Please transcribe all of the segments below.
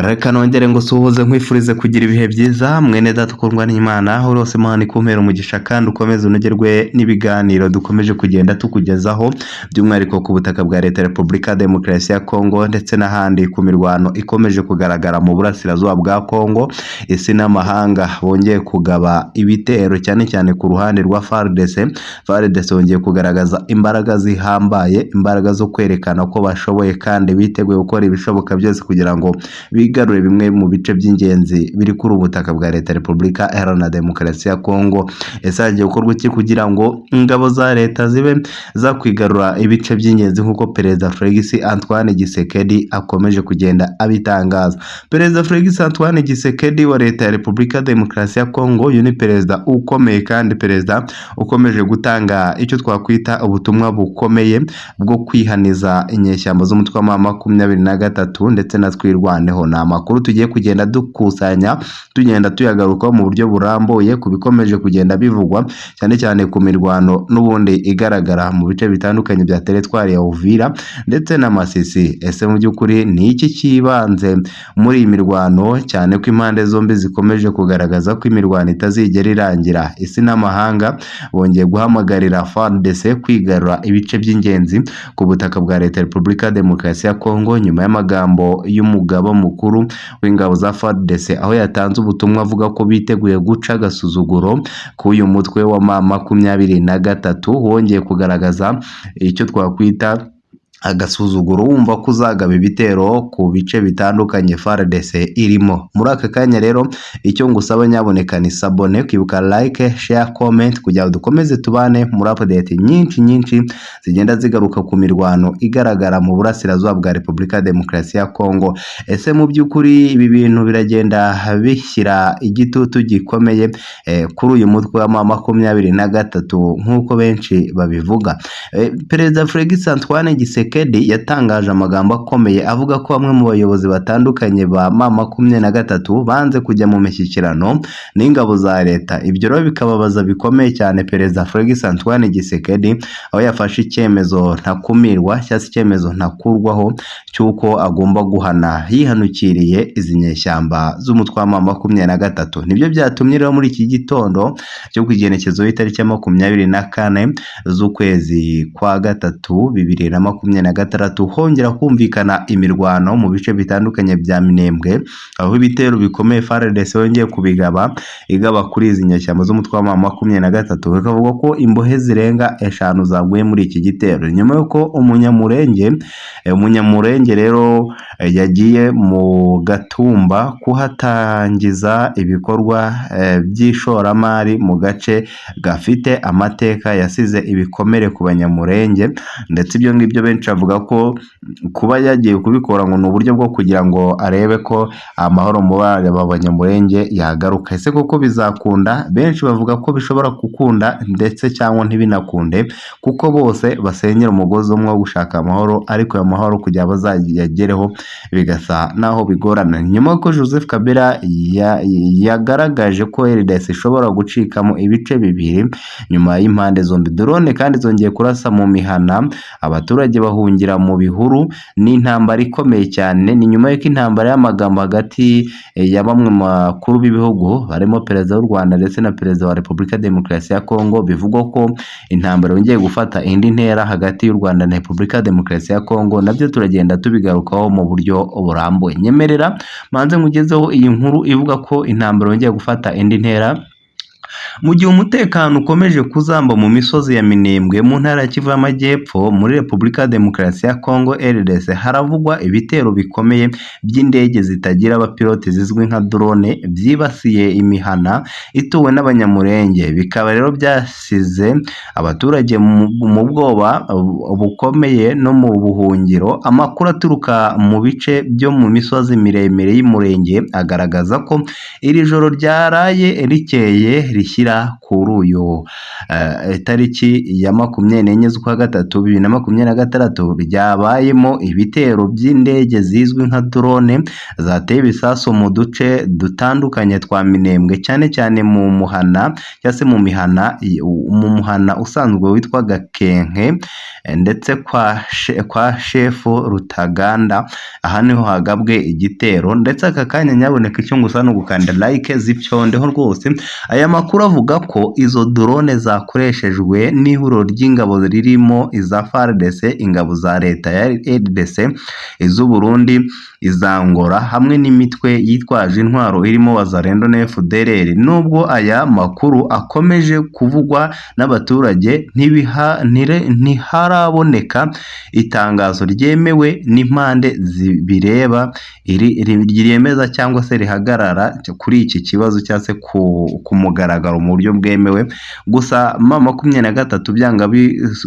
Reka nongere ngusuhuze nkwifurize kugira ibihe byiza, mwene data ukundwa n'Imana, aho uri hose Imana ikumpere umugisha kandi ukomeze unogerwe n'ibiganiro dukomeje kugenda tukugezaho, by'umwihariko ku butaka bwa Leta ya Repubulika ya Demokarasi ya Kongo ndetse n'ahandi ku mirwano ikomeje kugaragara mu burasirazuba bwa Kongo. Isi n'amahanga bongeye kugaba ibitero cyane cyane ku ruhande rwa FARDC. FARDC bongeye kugaragaza imbaraga zihambaye, imbaraga zo kwerekana ko bashoboye kandi biteguye gukora ibishoboka byose kugira ngo bigarure bimwe mu bice by'ingenzi biri kuri ubu butaka bwa Leta ya Repubulika Iharanira Demokarasi ya Kongo. Ese hagiye gukorwa iki kugira ngo ingabo za leta zibe zakwigarura ibice by'ingenzi nk'uko Perezida Felix Antoine Tshisekedi akomeje kugenda abitangaza? Perezida Felix Antoine Tshisekedi wa Leta ya Repubulika Demokarasi ya Kongo, uyu ni perezida ukomeye kandi perezida ukomeje gutanga icyo twakwita ubutumwa bukomeye bwo kwihaniza inyeshyamba z'umutwe wa M23 ndetse na Twirwaneho. Ni amakuru tugiye kugenda dukusanya, tugenda tuyagarukaho mu buryo burambuye ku bikomeje kugenda bivugwa cyane cyane ku mirwano n'ubundi igaragara mu bice bitandukanye bya teritwari ya Uvira ndetse na Masisi. Ese mu by'ukuri ni iki cyibanze muri iyi mirwano, cyane ko impande zombi zikomeje kugaragaza ko imirwano itazigera irangira? Isi n'amahanga bongeye guhamagarira FARDC kwigarura ibice by'ingenzi ku butaka bwa Leta ya Repubulika ya Demokarasi ya Kongo, nyuma y'amagambo y'umugaba mukuru w'ingabo za FARDC, aho yatanze ubutumwa avuga ko biteguye guca agasuzuguro k'uyu mutwe wa M23 wongeye kugaragaza icyo twakwita agasuzuguro, wumva ko uzagaba ibitero ku bice bitandukanye FARDC irimo. Muri aka kanya rero icyo ngusaba nyaboneka ni s'abonner, kwibuka like, share, comment kugira ngo dukomeze tubane muri update nyinshi nyinshi zigenda zigaruka ku mirwano igaragara mu burasirazuba bwa Repubulika ya Demokarasi ya Kongo. Ese mu by'ukuri ibi bintu biragenda bishyira igitutu gikomeye kuri uyu mutwe wa M23 nk'uko benshi babivuga? Perezida Felix Antoine Tshisekedi yatangaje amagambo akomeye avuga ko bamwe mu bayobozi batandukanye ba M23 banze kujya mu mishyikirano n'ingabo za leta. Ibyo rero bikababaza bikomeye cyane Perezida Felix Antoine Tshisekedi, aho yafashe icyemezo ntakumirwa cyangwa se icyemezo ntakurwaho cy'uko agomba guhana yihanukiriye izi nyeshyamba z'umutwe wa M23. Nibyo byatumye rero muri iki gitondo cyo ku igenekezo y'itariki ya 24 z'ukwezi kwa gatatu 2026 hongera kumvikana imirwano mu bice bitandukanye bya Minembwe, aho ibitero bikomeye FARDC yongeye kubigaba, igaba kuri izi nyeshyamba z'umutwe wa M23. Bikavuga ko imbohe zirenga 5 zaguye muri iki gitero, nyuma y'uko umunyamurenge rero yagiye mu Gatumba kuhatangiza ibikorwa by'ishoramari mu gace gafite amateka yasize ibikomere ku Banyamurenge. Ndetse ibyo ngibyo benshi bavuga ko kuba yagiye kubikora ngo ni uburyo bwo kugira ngo arebe ko amahoro mu Banyamurenge yagaruka. Ese koko bizakunda? Benshi bavuga ko bishobora gukunda ndetse cyangwa ntibinakunde, kuko bose basenyera umugozi umwe wo gushaka amahoro, ariko ayo mahoro kugira ngo bazayagereho bigasa naho bigorana. Nyuma y'uko Joseph Kabila yagaragaje ko RDC ishobora gucikamo ibice bibiri nyuma y'impande zombi, drone kandi zongeye kurasa mu mihana, abaturage bahungira mu bihuru. Ni intambara ikomeye cyane. Ni nyuma y'uko intambara y'amagambo hagati ya bamwe mu bakuru b'ibihugu barimo Perezida w'u Rwanda ndetse na Perezida wa Repubulika ya Demokarasi ya Kongo, bivugwa ko intambara yongeye gufata indi ntera hagati y'u Rwanda na Repubulika ya Demokarasi ya Kongo. Nabyo turagenda tubigarukaho mu buryo burambuye. Nyemerera manze nkugezeho iyi nkuru ivuga ko intambara yongeye gufata indi ntera mu gihe umutekano ukomeje kuzamba mu misozi ya Minembwe mu ntara ya Kivu y'Amajyepfo muri Repubulika ya Demokarasi ya Kongo RDC. Haravugwa ibitero bikomeye by'indege zitagira abapilote zizwi nka drone byibasiye imihana ituwe n'Abanyamurenge, bikaba rero byasize abaturage mu bwoba bukomeye no mu buhungiro. Amakuru aturuka mu bice byo mu misozi miremire y'Umurenge agaragaza ko iri joro ryaraye rikeye rishyira kuri uyu tariki ya 24 z'ukwa gatatu 2026, ryabayemo ibitero by'indege zizwi nka drone zateye ibisasu mu duce dutandukanye twa Minembwe, cyane cyane mu muhana cyangwa se mu mihana, mu muhana usanzwe witwa Gakenke, ndetse kwa shefu Rutaganda. Aha niho hagabwe igitero. Ndetse aka kanya nyaboneka icyo ngusa ni ugukanda like, zipyondeho rwose. Aya makuru avuga ko izo drone zakoreshejwe n'ihuriro ry'ingabo ririmo iza FARDC, ingabo za leta ya RDC, iz'u Burundi, iza Angola, hamwe n'imitwe yitwaje intwaro irimo Wazalendo na FDLR. Nubwo aya makuru akomeje kuvugwa n'abaturage, ntiharaboneka itangazo ryemewe n'impande zibireba ryemeza cyangwa se rihagarara kuri iki kibazo cyangwa se ku mugaragaro mu buryo bwemewe. Gusa M23 byanga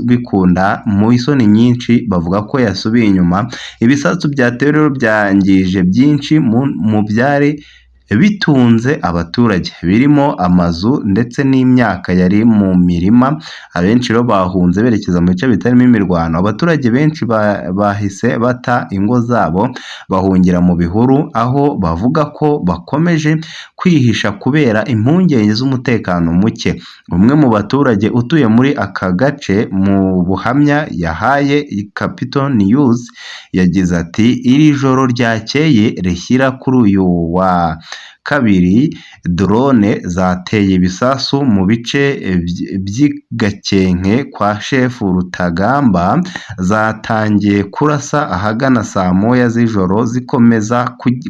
bikunda mu isoni nyinshi bavuga ko yasubiye inyuma. Ibisasu byatewe rero byangije byinshi mu byari bitunze abaturage, birimo amazu ndetse n'imyaka yari mu mirima. Abenshi rero bahunze berekeza mu bice bitarimo imirwano. Abaturage benshi bahise bata ingo zabo bahungira mu bihuru, aho bavuga ko bakomeje kwihisha kubera impungenge z'umutekano muke. Umwe mu baturage utuye muri aka gace, mu buhamya yahaye Capital News, yagize ati: "Iri joro ryakeye rishyira kuri uyu wa kabiri, drone zateye ibisasu mu bice by'i Gakenke kwa shefu Rutagamba. Zatangiye kurasa ahagana saa 1 z'ijoro, zikomeza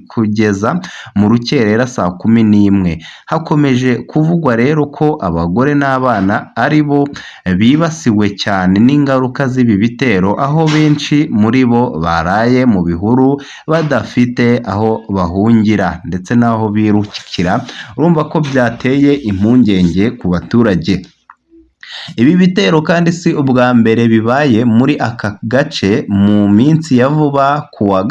kugeza mu rukerera saa 11. Hakomeje kuvugwa rero ko abagore n'abana ari bo bibasiwe cyane n'ingaruka z'ibi bitero, aho benshi muri bo baraye mu bihuru badafite aho bahungira ndetse n'aho birukira. Urumva ko byateye impungenge ku baturage. Ibi bitero kandi si ubwa mbere bibaye muri aka gace. Mu minsi ya vuba, ku wa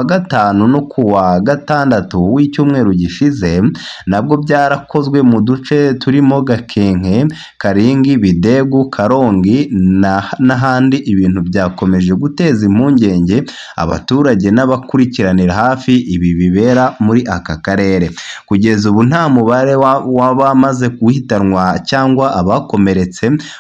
gatanu no ku wa gatandatu w'icyumweru gishize, nabwo byarakozwe mu duce turimo Gakenke, Karingi, Bidegu, Karongi n'ahandi, ibintu byakomeje guteza impungenge abaturage n'abakurikiranira hafi ibi bibera muri aka karere. Kugeza ubu nta mubare w'abamaze guhitanwa cyangwa abakomeretse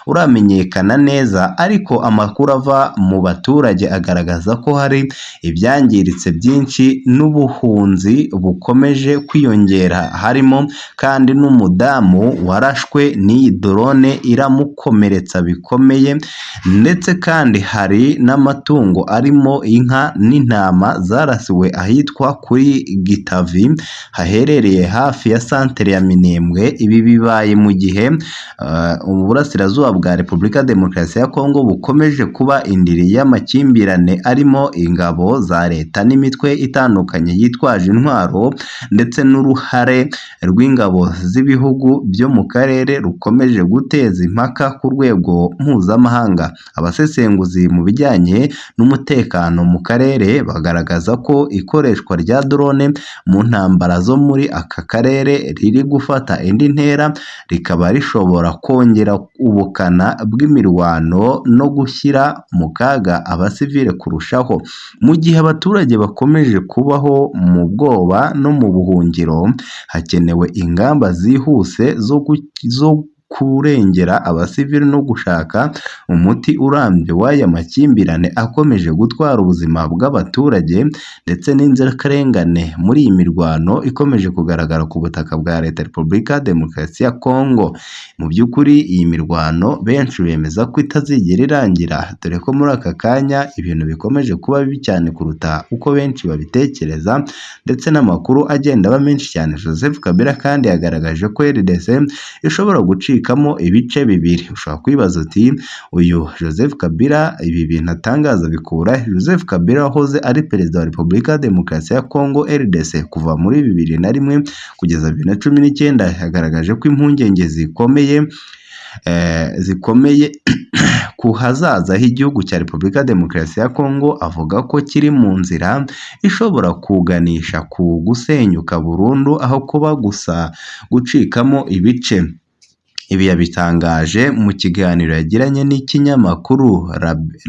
uramenyekana neza, ariko amakuru ava mu baturage agaragaza ko hari ibyangiritse byinshi n'ubuhunzi bukomeje kwiyongera. Harimo kandi n'umudamu warashwe n'iyi drone iramukomeretsa bikomeye, ndetse kandi hari n'amatungo arimo inka n'intama zarasiwe ahitwa kuri Gitavi, haherereye hafi ya santere ya Minembwe. Ibi bibaye mu gihe uburasirazuba bwa Repubulika Demokarasi ya Kongo bukomeje kuba indiri y'amakimbirane arimo ingabo za leta n'imitwe itandukanye yitwaje intwaro, ndetse n'uruhare rw'ingabo z'ibihugu byo mu karere rukomeje guteza impaka ku rwego mpuzamahanga. Abasesenguzi mu bijyanye n'umutekano mu karere bagaragaza ko ikoreshwa rya drone mu ntambara zo muri aka karere riri gufata indi ntera, rikaba rishobora kongera ubukana bw'imirwano no gushyira mu kaga abasivile kurushaho. Mu gihe abaturage bakomeje kubaho mu bwoba no mu buhungiro, hakenewe ingamba zihuse zo kurengera abasivili no gushaka umuti urambye w'aya makimbirane akomeje gutwara ubuzima bw'abaturage ndetse n'inzirakarengane muri iyi mirwano ikomeje kugaragara ku butaka bwa leta Repubulika Demokarasi ya Kongo. Mu by'ukuri iyi mirwano benshi bemeza ko itazigera irangira, dore ko muri aka kanya ibintu bikomeje kuba bibi cyane kuruta uko benshi babitekereza, ndetse n'amakuru agenda aba menshi cyane. Joseph Kabila kandi yagaragaje ko RDC ishobora gucikamo ibice bibiri. Ushobora kwibaza uti: "Uyu Joseph Kabila ibi bintu atangaza bikura?" Joseph Kabila wahoze ari perezida wa Repubulika Demokarasi ya Kongo RDC kuva muri 2001 kugeza 2019, yagaragaje ko impungenge zikomeye ku hazaza h'igihugu cya Repubulika Demokarasi ya Kongo, avuga ko kiri mu nzira ishobora kuganisha ku gusenyuka burundu aho kuba gusa gucikamo ibice. Ibi yabitangaje mu kiganiro yagiranye n'ikinyamakuru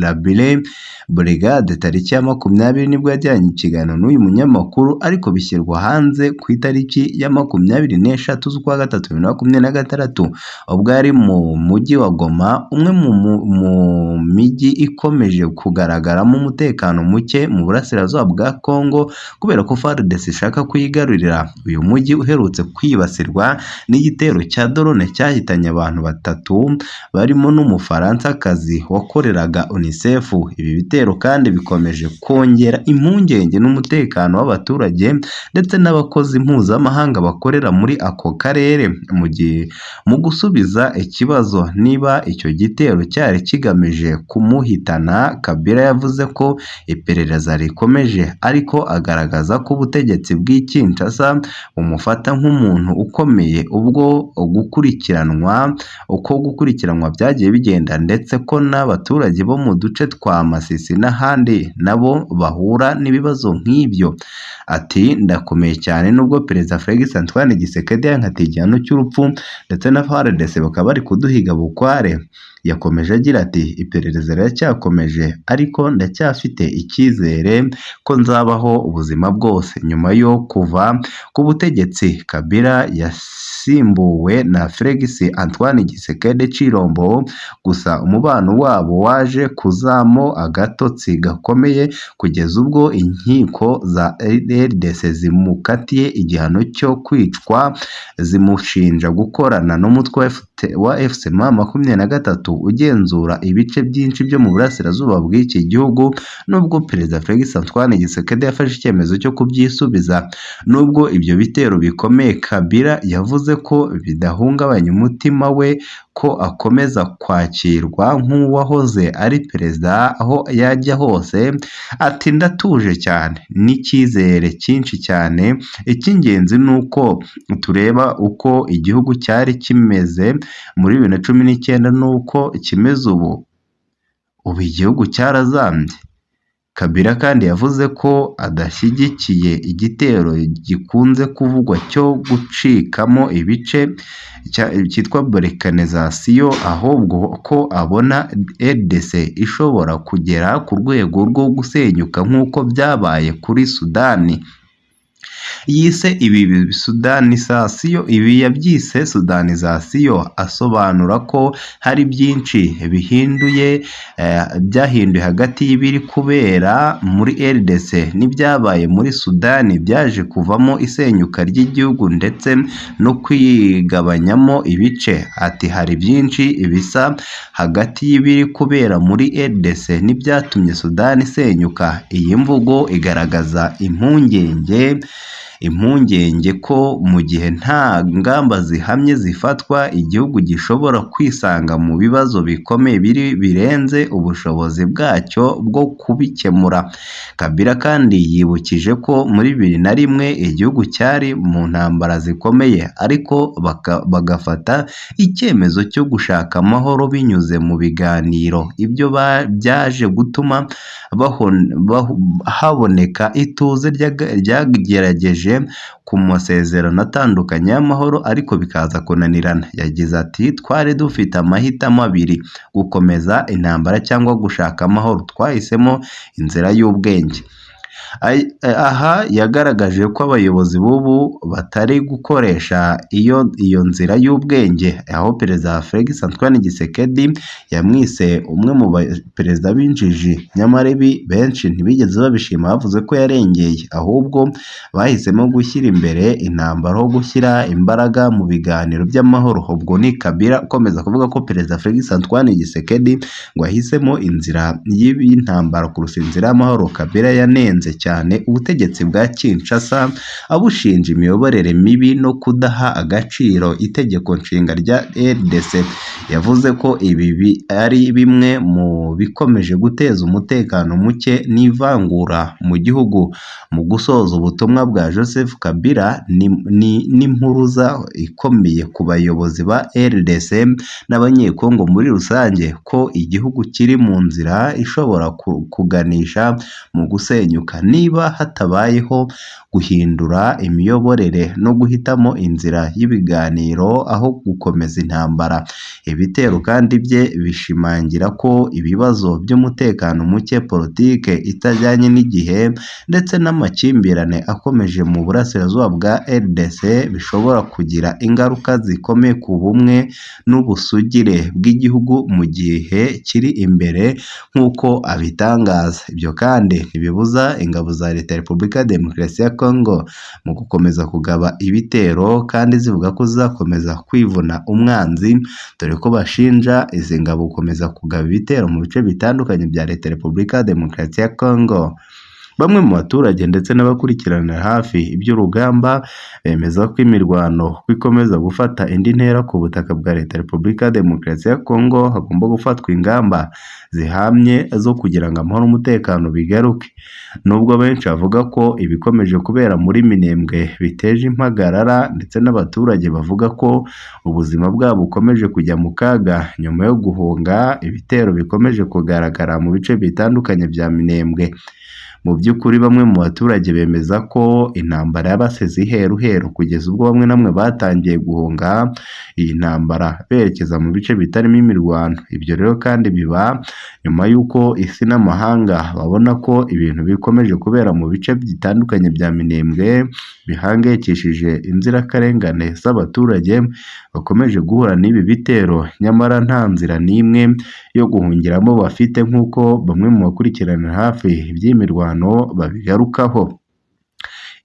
Labile Brigade tariki ya 20 nibwo yagiranye ikiganiro n'uyu munyamakuru, ariko bishyirwa hanze ku itariki ya 23 z'ukwa gatatu 2026, ubwo yari mu mujyi wa Goma, umwe mu mijyi ikomeje kugaragaramo umutekano muke mu burasirazuba bwa Congo kubera ko FARDC ishaka kuyigarurira. Uyu mujyi uherutse kwibasirwa n'igitero cya drone cyahitanye abantu batatu barimo n'Umufaransakazi wakoreraga UNICEF. Ibi bitero kandi bikomeje kongera impungenge n'umutekano w'abaturage ndetse n'abakozi mpuzamahanga bakorera muri ako karere. Mu gihe mu gusubiza ikibazo niba icyo gitero cyari kigamije kumuhitana, Kabila yavuze ko iperereza rikomeje, ariko agaragaza ko ubutegetsi bw'i Kinshasa bumufata nk'umuntu ukomeye ubwo gukurikiranwa uko gukurikiranwa byagiye bigenda, ndetse ko n'abaturage bo mu duce twa Masisi n'ahandi nabo bahura n'ibibazo nk'ibyo. Ati ndakomeye cyane nubwo Perezida Felix Antoine Tshisekedi yankatiye igihano cy'urupfu ndetse na FARDC bakaba bari kuduhiga bukware. Yakomeje agira ati iperereza riracyakomeje ariko ndacyafite icyizere ko nzabaho ubuzima bwose. Nyuma yo kuva ku butegetsi, Kabila yasimbuwe na Felix Antoine Tshisekedi Tshilombo, gusa umubano wabo waje kuzamo agatotsi gakomeye kugeza ubwo inkiko za RDC zimukatiye igihano cyo kwicwa, zimushinja gukorana n'umutwe wa FC M23 ugenzura ibice byinshi byo mu burasirazuba bw'iki gihugu, nubwo Perezida Felix Antoine Tshisekedi yafashe icyemezo cyo kubyisubiza. Nubwo ibyo bitero bikomeye, Kabila yavuze ko bidahungabanya umutima we, ko akomeza kwakirwa nk'uwahoze ari perezida aho yajya hose. Ati ndatuje cyane n'icyizere cyinshi cyane, icy'ingenzi ni uko tureba uko igihugu cyari kimeze muri 2019 n'uko kimeze ubu. Ubu igihugu cyarazambye. Kabila kandi yavuze ko adashyigikiye igitero gikunze kuvugwa cyo gucikamo ibice cyitwa balkanization, ahubwo ko abona RDC ishobora kugera ku rwego rwo gusenyuka nk'uko byabaye kuri Sudani. Yise ibi Sudanisation, ibi yabyise Sudanisation, asobanura ko hari byinshi bihinduye byahinduye hagati y'ibiri kubera muri RDC n'ibyabaye muri Sudani byaje kuvamo isenyuka ry'igihugu ndetse no kwigabanyamo ibice. Ati hari byinshi bisa hagati y'ibiri kubera muri RDC n'ibyatumye Sudani isenyuka. Iyi mvugo igaragaza impungenge ko mu gihe nta ngamba zihamye zifatwa, igihugu gishobora kwisanga mu bibazo bikomeye birenze ubushobozi bwacyo bwo kubikemura. Kabila kandi yibukije ko muri 2001 igihugu cyari mu ntambara zikomeye, ariko bagafata icyemezo cyo gushaka amahoro binyuze mu biganiro. Ibyo byaje gutuma haboneka ituze ryagerageje ku masezerano atandukanye y'amahoro, ariko bikaza kunanirana. Yagize ati twari dufite amahitamo abiri, gukomeza intambara cyangwa gushaka amahoro. Twahisemo inzira y'ubwenge. Aha yagaragaje ko abayobozi b'ubu batari gukoresha iyo nzira y'ubwenge, aho Perezida Felix Antoine Tshisekedi yamwise umwe mu baperezida b'injiji. Nyamara ibi benshi ntibigeze babishima, bavuze ko yarengeye, ahubwo bahisemo gushyira imbere intambara aho gushyira imbaraga mu biganiro by'amahoro. Ubwo ni Kabila ukomeza kuvuga ko Perezida Felix Antoine Tshisekedi ngo yahisemo inzira y'intambara kurusha inzira y'amahoro. Kabila yanenze cyane ubutegetsi bwa Kinshasa, abushinja imiyoborere mibi no kudaha agaciro itegeko nshinga rya RDC. Yavuze ko ibi ari bimwe mu bikomeje guteza umutekano muke n'ivangura mu gihugu. Mu gusoza ubutumwa bwa Joseph Kabila n'impuruza ikomeye ku bayobozi ba RDC n'abanyekongo muri rusange, ko igihugu kiri mu nzira ishobora kuganisha mu gusenyuka. niba hatabayeho guhindura imiyoborere no guhitamo inzira y'ibiganiro aho gukomeza intambara. Ibitero kandi bye bishimangira ko ibibazo by'umutekano muke, politike itajyanye n'igihe ndetse n'amakimbirane akomeje mu burasirazuba bwa RDC bishobora kugira ingaruka zikomeye ku bumwe n'ubusugire bw'igihugu mu gihe kiri imbere nk'uko abitangaza. Ibyo kandi ntibibuza ingabo za Leta ya Repubulika ya Demokarasi ya Congo mu gukomeza kugaba ibitero kandi zivuga ko zizakomeza kwivuna umwanzi, dore ko bashinja izi ngabo gukomeza kugaba ibitero mu bice bitandukanye bya Leta ya Repubulika ya Demokarasi ya Congo. Bamwe mu baturage ndetse n'abakurikiranira hafi iby'urugamba bemeza ko imirwano ko ikomeza gufata indi ntera ku butaka bwa Leta ya Repubulika ya Demokarasi ya Congo, hagomba gufatwa ingamba zihamye zo kugira ngo amahoro n'umutekano bigaruke. Nubwo benshi bavuga ko ibikomeje kubera muri Minembwe biteje impagarara ndetse n'abaturage bavuga ko ubuzima bwabo bukomeje kujya mu kaga nyuma yo guhunga ibitero bikomeje kugaragara mu bice bitandukanye bya Minembwe. Mu by'ukuri bamwe mu baturage bemeza ko intambara yabasize iheruheru kugeza ubwo bamwe na bamwe batangiye guhunga iyi ntambara berekeza mu bice bitarimo imirwano. Ibyo rero kandi biba nyuma y'uko isi n'amahanga babona ko ibintu bikomeje kubera mu bice bitandukanye bya Minembwe bihangayikishije inzirakarengane z'abaturage bakomeje guhura n'ibi bitero, nyamara nta nzira n'imwe yo guhungiramo bafite nk'uko bamwe mu bakurikiranira hafi iby'iyi mirwano babigarukaho.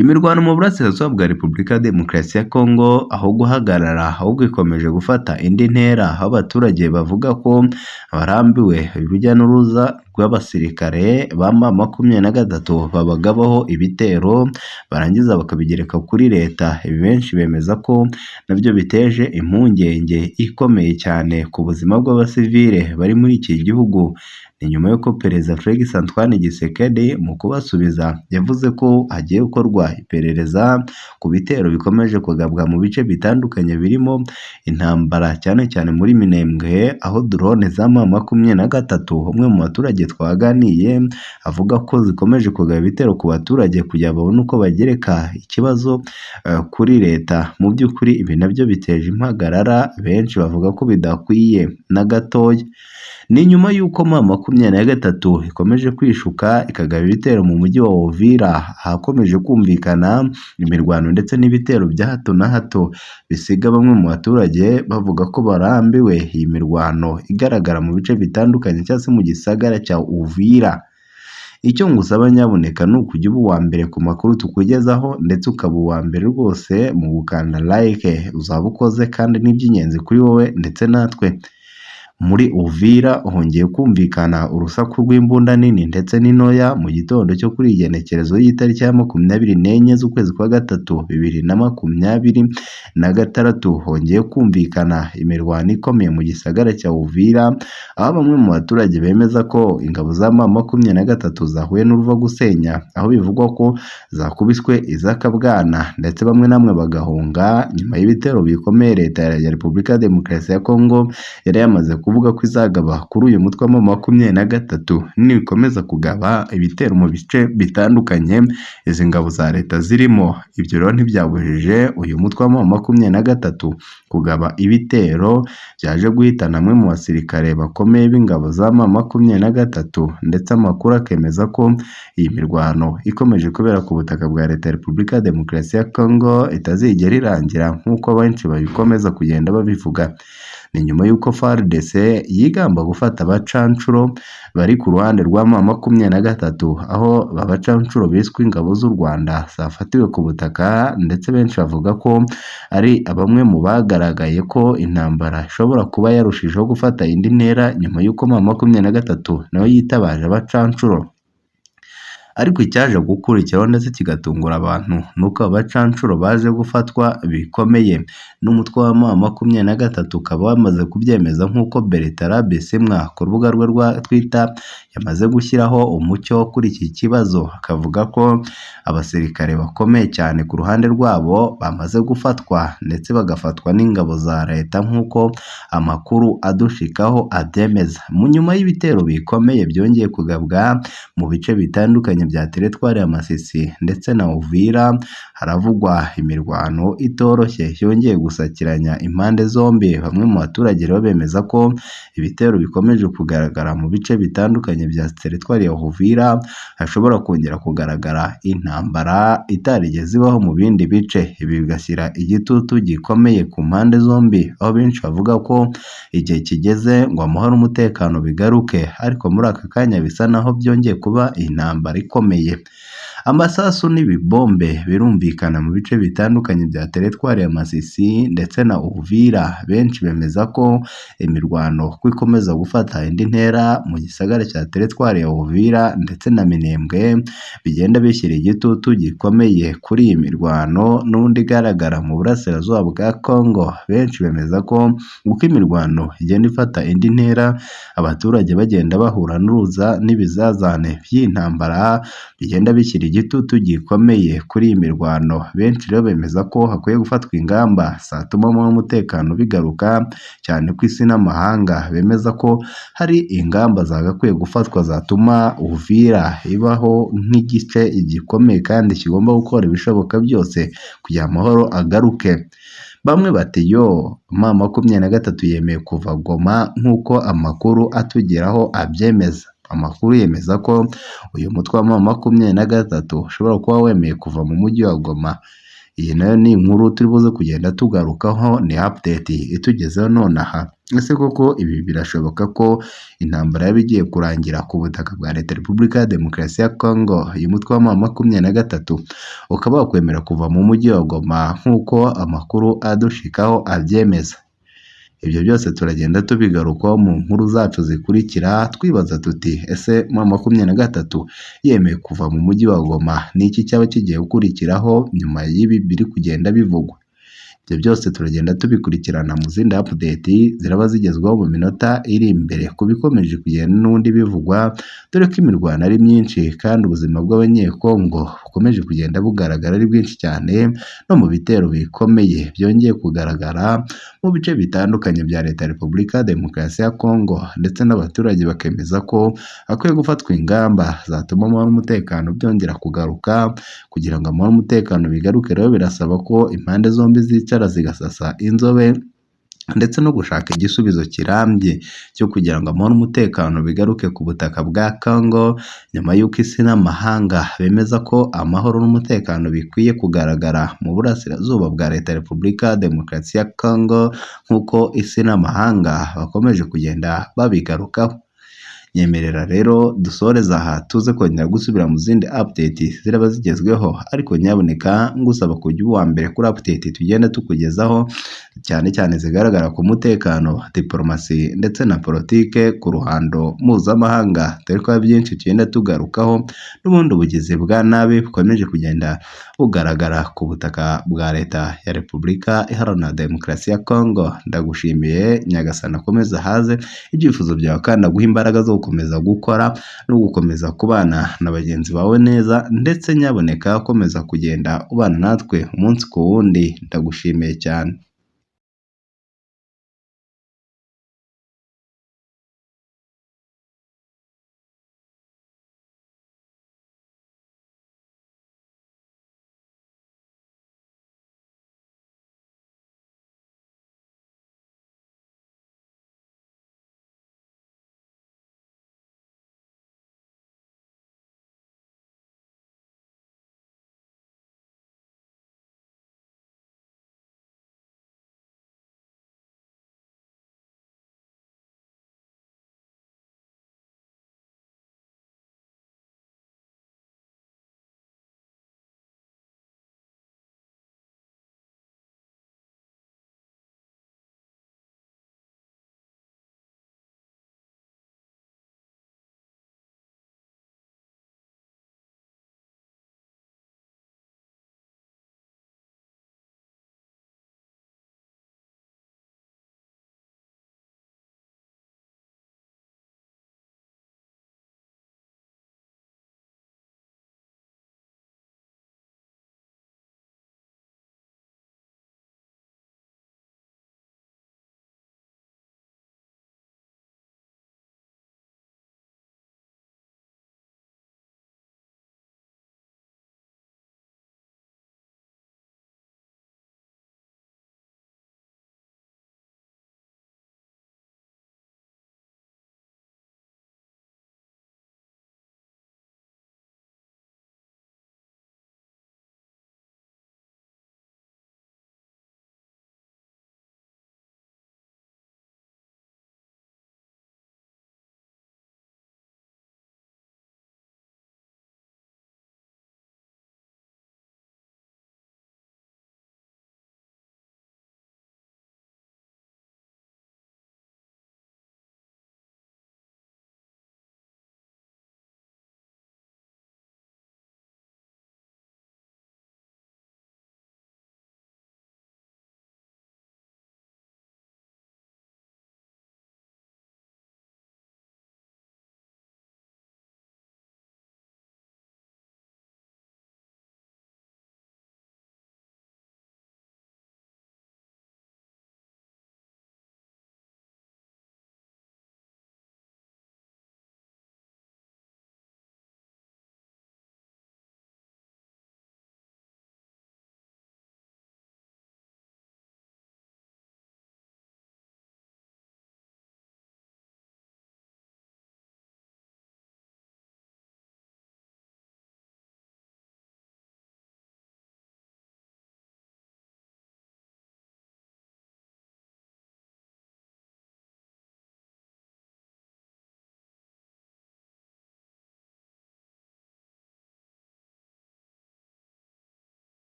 Imirwano mu burasirazuba bwa Repubulika ya Demokarasi ya Congo aho guhagarara ahubwo ikomeje gufata indi ntera, aho abaturage bavuga ko barambiwe urujya n'uruza rw'abasirikare ba M23 babagabaho ibitero barangiza bakabigereka kuri leta. Ibi benshi bemeza ko nabyo biteje impungenge ikomeye cyane ku buzima bw'abasivile bari muri iki gihugu. Ni nyuma y'uko Perezida Felix Antoine Tshisekedi mu kubasubiza yavuze ko hagiye gukorwa iperereza ku bitero bikomeje kugabwa mu bice bitandukanye birimo intambara cyane cyane muri Minembwe, aho drone za M23 umwe mu baturage twaganiye avuga ko zikomeje kugaba ibitero ku baturage kugira babone uko bagereka ikibazo kuri leta. Mu by'ukuri ibi nabyo biteje impagarara, benshi bavuga ko bidakwiye na gatoya. Ni nyuma y'uko M23 ikomeje kwishuka ikagaba ibitero mu mujyi wa Uvira, ahakomeje kumvikana imirwano ndetse n'ibitero bya hato na hato bisiga bamwe mu baturage bavuga ko barambiwe iyi mirwano igaragara mu bice bitandukanye cyangwa se mu gisagara cya Uvira. Icyo ngusaba nyabuneka ni ukujya uba uwa mbere ku makuru tukugezaho ndetse ukaba uwa mbere rwose mu gukanda like, uzaba ukoze kandi ni iby'ingenzi kuri wowe ndetse natwe. Muri Uvira hongeye kumvikana urusaku rw'imbunda nini ndetse n'intoya mu gitondo cyo kuri igenekerezo y'itariki ya 24 z'ukwezi kwa gatatu 2026, hongeye kumvikana imirwano ikomeye mu gisagara cya Uvira, aho bamwe mu baturage bemeza ko ingabo za M23 zahuye n'uruva gusenya, aho bivugwa ko zakubiswe izakabwana ndetse bamwe namwe bagahunga nyuma y'ibitero bikomeye Leta ya Repubulika ya Demokarasi ya Congo yari yamaze kuvuga ko izagaba kuri uyu mutwe wa M23 nikomeza kugaba ibitero mu bice bitandukanye izi ngabo za leta zirimo. Ibyo rero ntibyabujije uyu mutwe wa M23 kugaba ibitero byaje guhitana amwe mu basirikare bakomeye b'ingabo za M23, ndetse amakuru akemeza ko iyi mirwano ikomeje kubera ku butaka bwa Leta ya Repubulika ya Demokarasi ya Congo itazigera irangira nk'uko benshi babikomeza kugenda babivuga. Ni nyuma y'uko FARDC yigamba gufata abacancuro bari ku ruhande rwa M23, aho abacancuro biswe ingabo z'u Rwanda zafatiwe ku butaka, ndetse benshi bavuga ko ari bamwe mu bagaragaye ko intambara ishobora kuba yarushijeho gufata indi ntera nyuma y'uko M23 nayo yitabaje abacancuro. Ariko icyaje gukurikiraho ndetse kigatungura abantu ni uko abacancuro baje gufatwa bikomeye n'umutwe wa M23 ukaba wamaze kubyemeza nk'uko Bertrand Bisimwa ku rubuga rwe rwa Twitter yamaze gushyiraho umucyo kuri iki kibazo, akavuga ko abasirikare bakomeye cyane ku ruhande rwabo bamaze gufatwa ndetse bagafatwa n'ingabo za leta nk'uko amakuru adushikaho abyemeza. Mu nyuma y'ibitero bikomeye byongeye kugabwa mu bice bitandukanye bitandukanye bya teritwari ya Masisi ndetse na Uvira haravugwa imirwano itoroshye yongeye gusakiranya impande zombi. Bamwe mu baturage rero bemeza ko ibitero bikomeje kugaragara mu bice bitandukanye bya teritwari ya Uvira, hashobora kongera kugaragara intambara itarigeze ibaho mu bindi bice. Ibi bigashyira igitutu gikomeye ku mpande zombi, aho benshi bavuga ko igihe kigeze ngo amahoro n'umutekano bigaruke, ariko muri aka kanya bisa naho byongeye kuba intambara ikomeye. Amasasu n'ibibombe birumvikana mu bice bitandukanye bya teritwari ya Masisi ndetse na Uvira. Benshi bemeza ko imirwano ko ikomeza gufata indi ntera mu gisagara cya teritwari ya Uvira ndetse na Minembwe, bigenda bishyira igitutu gikomeye kuri iyi mirwano n'undi igaragara mu burasirazuba bwa Congo. Benshi bemeza ko uko imirwano igenda ifata indi ntera, abaturage bagenda bahura n'uruza n'ibizazane by'intambara, bigenda bishyira igitutu gikomeye kuri iyi mirwano. Benshi rero bemeza ko hakwiye gufatwa ingamba zatuma amahoro n'umutekano bigaruka, cyane ku isi n'amahanga bemeza ko hari ingamba zagakwiye gufatwa zatuma Uvira ibaho nk'igice gikomeye kandi kigomba gukora ibishoboka byose kugira amahoro agaruke. Bamwe bati yo M23 yemeye kuva Goma nk'uko amakuru atugeraho abyemeza. Amakuru yemeza ko uyu mutwe wa M23 ushobora kuba wemeye kuva mu mujyi wa Goma. Iyi nayo ni inkuru turi buze kugenda tugarukaho, ni update itugezeho nonaha. Ese koko ibi birashoboka ko intambara yaba igiye kurangira ku butaka bwa Leta Repubulika ya Demokarasi ya Congo, uyu mutwe wa M23 ukaba wakwemera kuva mu mujyi wa Goma nk'uko amakuru adushikaho abyemeza? Ibyo byose turagenda tubigarukaho mu nkuru zacu zikurikira, twibaza tuti ese M23 yemeye kuva mu mujyi wa Goma, ni iki cyaba kigiye gukurikiraho nyuma y'ibi biri kugenda bivugwa? Ibyo byose turagenda tubikurikirana mu zindi update ziraba zigezweho mu minota iri imbere ku bikomeje kugenda n'ubundi bivugwa, dore ko imirwano ari myinshi kandi ubuzima bw'Abanyekongo bukomeje kugenda bugaragara ari bwinshi cyane, no mu bitero bikomeye byongeye kugaragara mu bice bitandukanye bya Leta ya Repubulika ya Demokarasi ya Kongo, ndetse n'abaturage bakemeza ko hakwiye gufatwa ingamba zatuma amahoro n'umutekano byongera kugaruka. Kugira ngo amahoro n'umutekano bigaruke rero birasaba ko impande zombi zicara zigasasa inzobe ndetse no gushaka igisubizo kirambye cyo kugira ngo amahoro n'umutekano bigaruke ku butaka bwa Congo, nyuma y'uko isi n'amahanga bemeza ko amahoro n'umutekano bikwiye kugaragara mu burasirazuba bwa Leta ya Repubulika ya Demokarasi ya Congo, nk'uko isi n'amahanga bakomeje kugenda babigarukaho. Nyemerera rero dusoreze aha, tuze kongera gusubira mu zindi update ziraba zigezweho, ariko nyabuneka ngusaba kujya uba uwa mbere kuri update tugenda tukugezaho, cyane cyane zigaragara ku mutekano, diplomasi ndetse na politike ku ruhando mpuzamahanga, dore ko hari byinshi tugenda tugarukaho n'ubundi bugizi bwa nabi bukomeje kugenda bugaragara ku butaka bwa Leta ya Repubulika Iharanira Demokarasi ya Congo. Ndagushimiye, Nyagasani akomeze ahaze ibyifuzo byawe kandi aguhe imbaraga zo gukomeza gukora no gukomeza kubana na bagenzi bawe neza, ndetse nyabuneka ukomeza kugenda ubana natwe umunsi ku wundi. Ndagushimiye cyane.